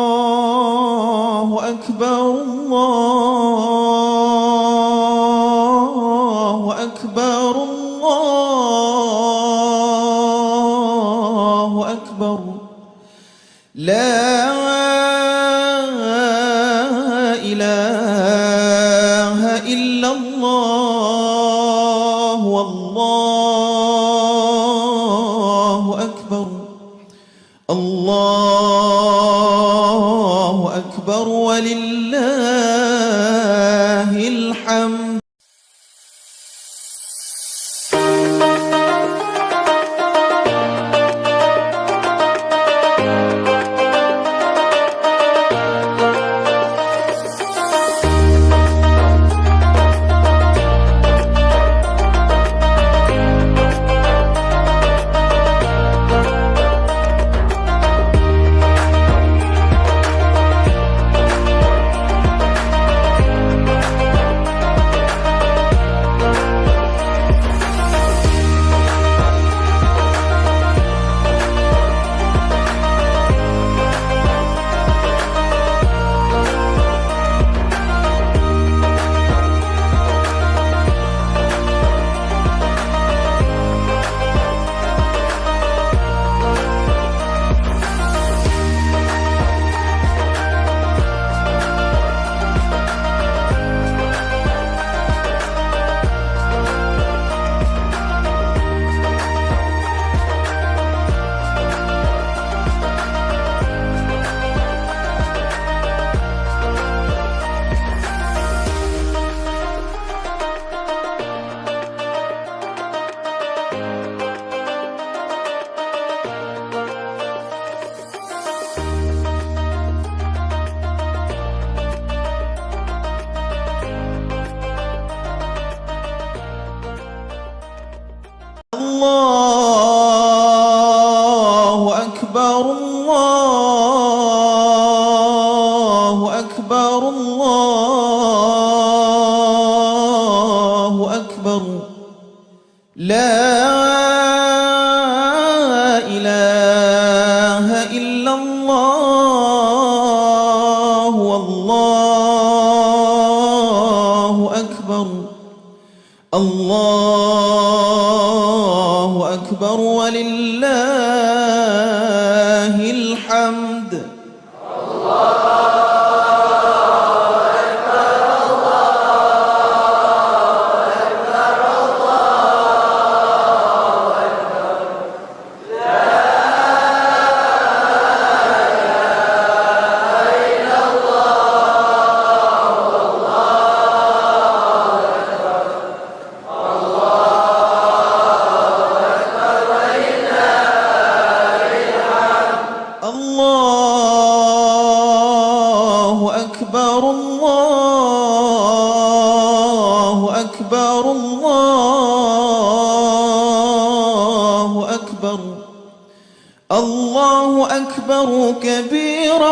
الله أكبر الله أكبر الله أكبر لا إله إلا الله والله أكبر الله أكبر ولله الحمد. الله أكبر الله أكبر الله أكبر لا إله إلا الله والله أكبر الله أكبر ولله الحمد. الله أكبر الله أكبر الله أكبر لا إله إلا الله والله أكبر الله أكبر ولله الحمد. الله أكبر الله أكبر الله أكبر الله أكبر كبيرا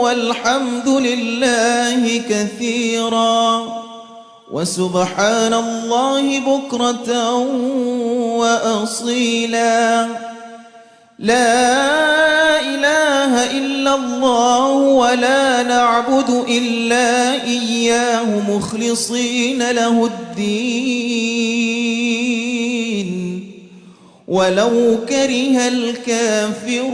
والحمد لله كثيرا وسبحان الله بكرة وأصيلا. لا إله إلا الله ولا نعبد إلا إياه مخلصين له الدين ولو كره الكافرون.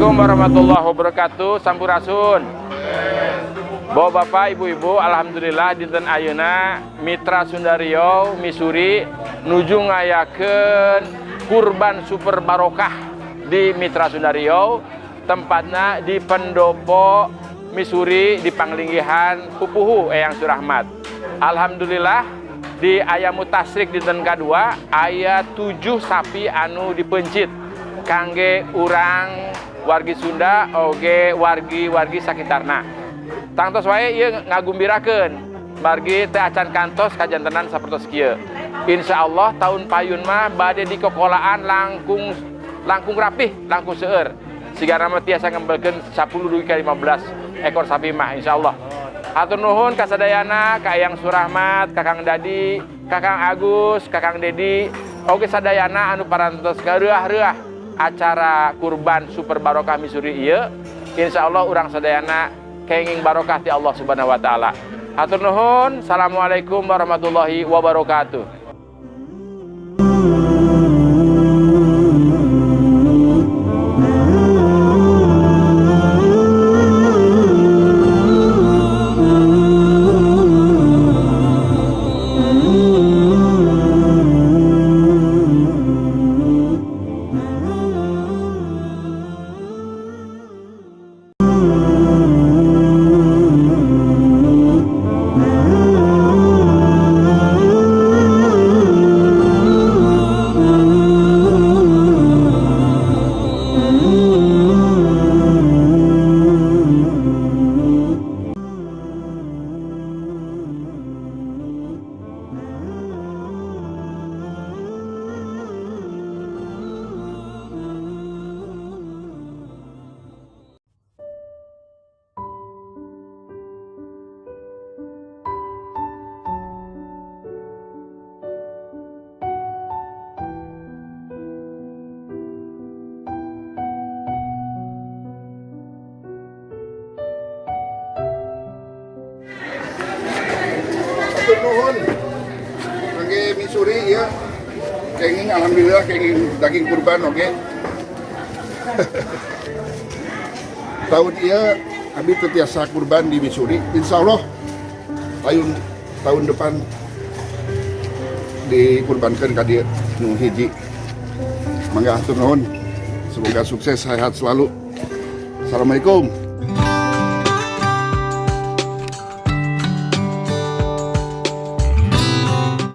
Assalamualaikum warahmatullahi wabarakatuh. Sampurasun. Bapak, bapak, ibu-ibu, alhamdulillah dinten ayeuna Mitra Sunda Riau Misuri nuju ngayakeun kurban super barokah di Mitra Sunda Riau, tempatna di Pendopo Misuri di Panglinggihan Pupuhu Eyang Surahmat. Alhamdulillah di Ayyamu Tasyrik dinten kadua aya 7 sapi anu dipeuncit kangge urang wargi Sunda oge wargi-wargi sakitarna. Tangtos wae ieu ngagumbirakeun margi teu acan kantos kajantenan sapertos kieu. Insya Allah tahun payun mah bade dikokolaan langkung langkung rapih, langkung seueur. Sigana mah tiasa ngembelkeun 10 dugi ka 15 ekor sapi mah insyaallah. Hatur nuhun ka sadayana, ka Eyang Surahmat, ka Kang Dadi, ka Kang Agus, ka Kang Dedi, oge sadayana anu parantos kareuah-reuah acara kurban super barokah Misuri ieu. Insyaallah urang sadayana kenging barokah ti Allah Subhanahu wa taala. Hatur nuhun, assalamualaikum warahmatullahi wabarakatuh. Hatur nuhun kangge Misuri ya, kenging alhamdulillah kenging daging kurban. Oke, tahun ieu abdi teu tiasa kurban di Misuri, insyaallah tahun tahun depan dikurbankan ka dieu nu hiji. Mangga, hatur nuhun, semoga sukses, sehat selalu. Assalamualaikum.